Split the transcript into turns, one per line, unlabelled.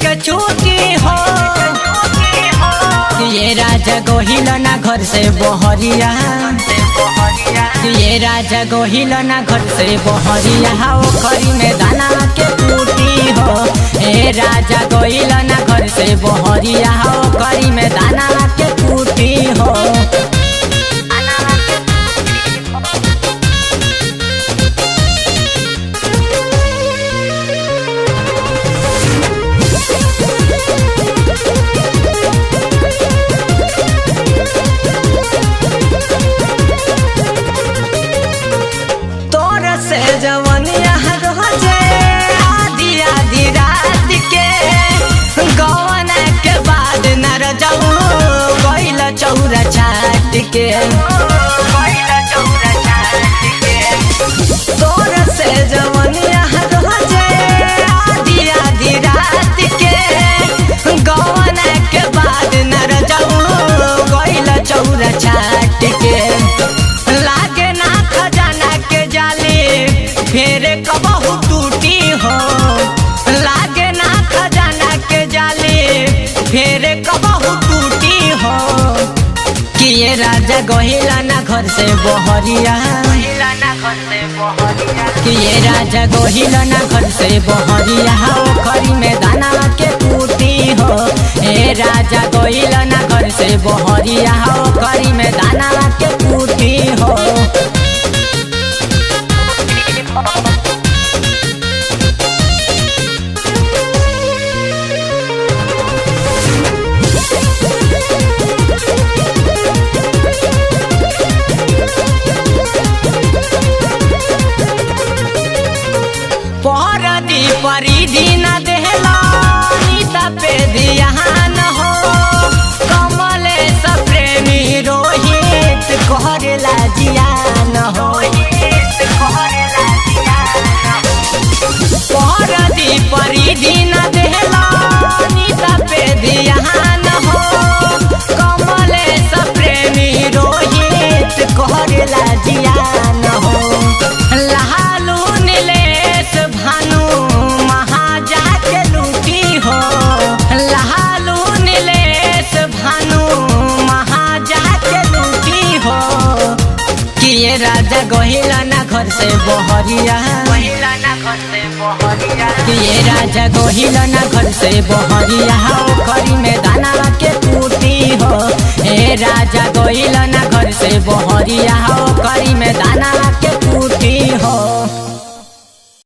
के छुट्टी हो। ये राजा गोहिल ना घर से बहरिया, ये राजा गोहिल ना घर से बहरिया, ओखरी में दाना के कुटी हो। ए राजा गोहिल ना घर से बहरिया, ओखरी में दाना के कुटी हो। तोर से जवनिया रोजे आधी आधी रात के, गवना के बाद न रजऊ गइल चौरा छाट के। तोर से जवनिया रोजे आधी आधी रात के, गवना के बाद न रजऊ गइल चौरा छाट के। लागे ना खजाना के जाली फिर कबहू टूटी हो, लागे ना खजाना के जाली फिर कबहू टूटी हो। कि ये राजा गोहिला ना घर से बहरिया, कि ये राजा गोहिला ना घर से बहरिया, ओखरी में दाना के कुटी हो। ए राजा गोहिला ना घर से बहरिया, ओखरी में दाना के कुटी हो। परदी परिधि न देहला नीता पे ध्यान हो, कमलेश प्रेमी रोहित करेला जियान हो। परदी परिधि न देहला नीता पे ध्यान हो, कमलेश प्रेमी रोहित करेला जियान हो। लालू नीलेश भानु महाजा के लूटी हो, लालू नीलेश भानु महाजा के लूटी हो। कि ये राजा गोहिला ना घर से बहरिया, कि ये राजा गोहिला ना घर से बहरिया, ओखरी में दाना के कुटी हो। ए राजा गोहिला ना घर से बहरिया, ओखरी में दाना के कुटी हो।